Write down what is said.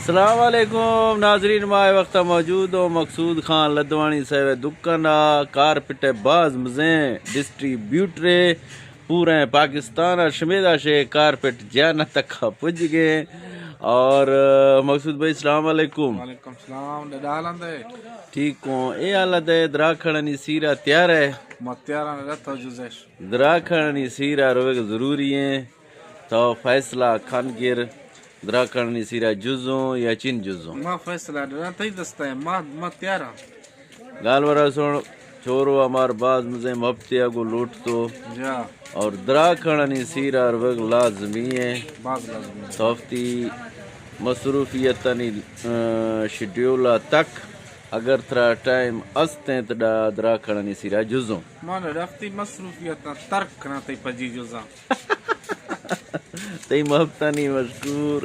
السلام علیکم ناظرین، ما اے وقت موجود ہوں مقصود خان لدوانی صاحب دکان ءَ، کارپٹ ءِ باز مزیں ڈسٹری بیوٹرے پوریں پاکستان ءَ، شمیدا شے کارپٹ جان تک پج گئے۔ اور مقصود بھائی، السلام علیکم۔ وعلیکم السلام، ڈڈا حالاں دے؟ ٹھیک ہوں، اے حال دے، دراکھڑانی سیرا تیار ہے؟ ما تیار ہیں، رت ہو جزش۔ دراکھڑانی سیرا روگ ضروری ہیں، تو فیصلہ کھن گر، دراکھڑانی سیرا جزوں یا چن جزوں؟ ما فیصلہ ڈرا تئی دستا ہے، ما، ما تیار ہاں۔ گال ورا سن، چورو ہمار باز مزے مپتیا گو لوٹ تو۔ جا۔ اور دراکھڑانی سیرا روگ لازمی ہے۔ باز لازمی ہے۔ تو ہفتی مصروفیتانی، آ، شیڈیولا تک اگر ترا ٹائم استیں تو ڈا دراکھڑانی سیرا جزوں۔ ما ڈا ہفتی مصروفیتاں ترک کنا تئی پجی جزاں۔ تئی مپتانی مشکور۔